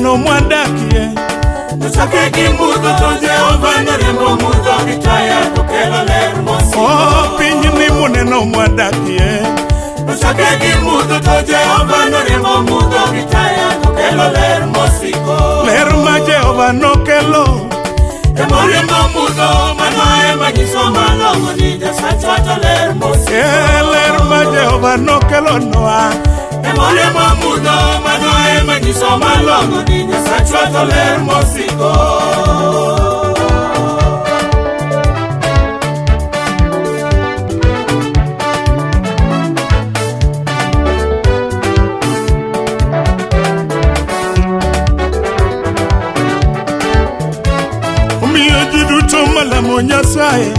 muneno mwadakie. Nochake gi mudho to Jehova noriembo mudho gi taya kokelo ler mosiko. Oh, pinyni muneno mwadakie. Nochake gi mudho to Jehova noriembo mudho gi taya kokelo ler mosiko. Ler ma Jehova nokelo. Emoriembo mudho mano ema nyiso malong'o ni Nyasachwa to ler mosiko. E ler ma Jehova nokelo nwa. Emoriembo mudho mano ema nyiso malong'o ni Nyasachwa to ler mosiko. Omiyo ji duto malamo Nyasaye.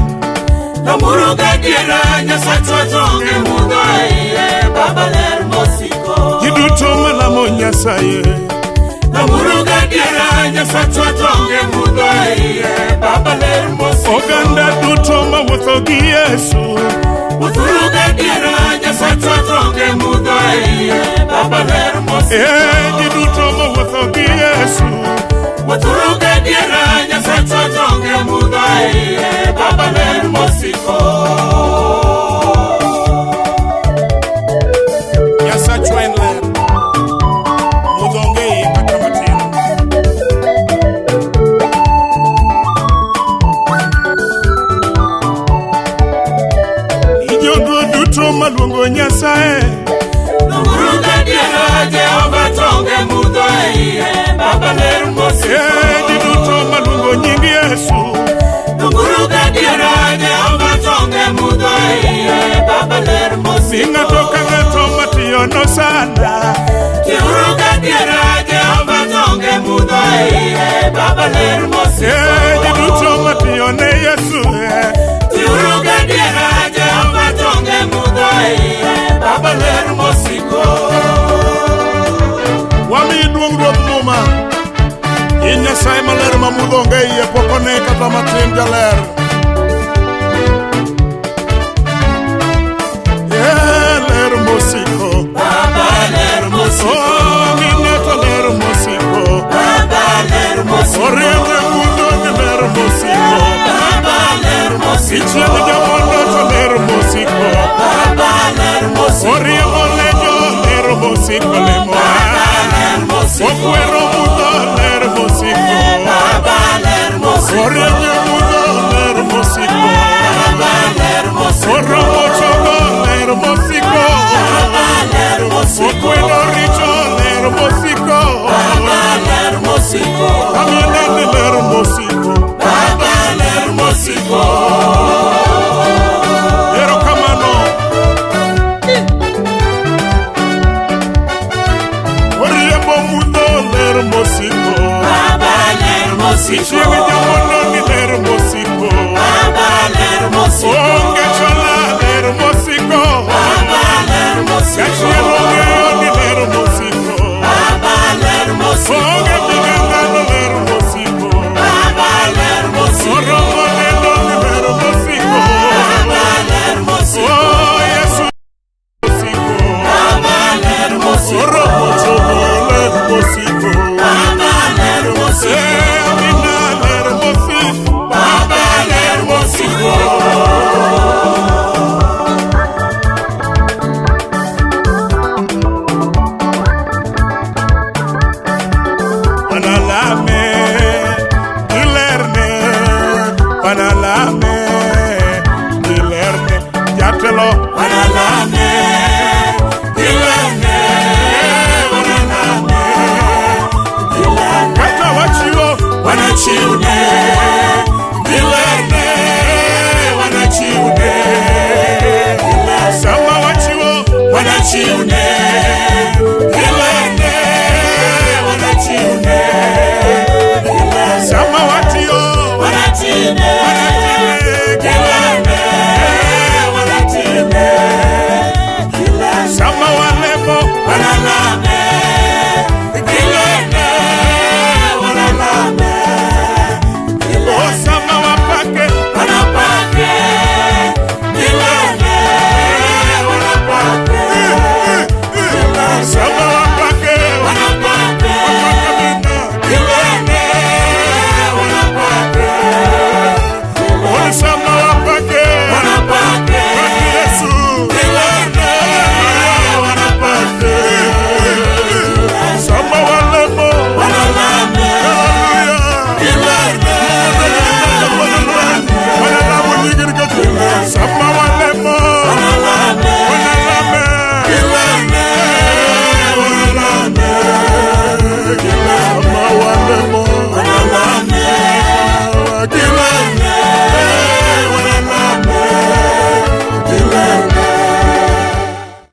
Lamuru gadiera Nyasachwa to onge mudho e iye, Baba ler mosiko. Ji duto malamo Nyasaye. Lamuru gadiera Nyasachwa to onge mudho e iye, Baba ler mosiko. Oganda duto mawuotho gi Yesu. Wuothuru gadiera Nyasachwa to onge mudho e iye, Baba ler mosiko. E ji duto mawuotho gi Yesu. Wuothuru gadiera Nyasachwa to onge mudho e iye, Baba ler mosiko. Nyasachwa en ler. Mudho onge iye kata matin. Jogo duto maluongo Nyasaye. Lamuru gadiera Jehova to onge mudho e iye, Baba ler mosiko. E ji duto maluongo nying Yesu. Lamuru gadiera Jehova to onge mudho e iye, Baba ler Ni mosiko. ng'ato ka ng'ato matiyono sana. Tiuru gadiera Jehova to onge mudho e iye, Baba ler mosiko. E ji duto matiyone Yesu. Tiuru gadiera Jehova to onge mudho e iye, Baba ler mosiko. Wamiyi duong' Ruoth Muma. In Nyasaye maler ma mudho onge iye pok one kata matin jaler. E ler mosiko. Baba ler mosiko. Oh, minato ler mosiko. Baba ler mosiko. Oriembe mudho gi ler mosiko. Baba ler mosiko. Ichielo jomondo to ler mosiko. Baba ler mosiko. Oriembo ne jo ler mosiko lemo. Baba ler mosiko. Okwero mudho ler mosiko. Baba ler mosiko. Oriembe mudho ler mosiko. Baba ler mosiko. Oromo chogo ler mosiko. Baba ler mosiko. Okwedo richo ler mosiko. Baba ler mosiko. Amineni ler mosiko. Baba ler mosiko. Erokamano. Oriembo mudho ler mosiko. Baba ler mosiko. Ichieng' jamondo ni ler mosiko. Baba ler mosiko. Onge chola ler mosiko. Baba ler mosiko. Kachiel ong'eyo ni ler mosiko. Baba ler mosiko. Onge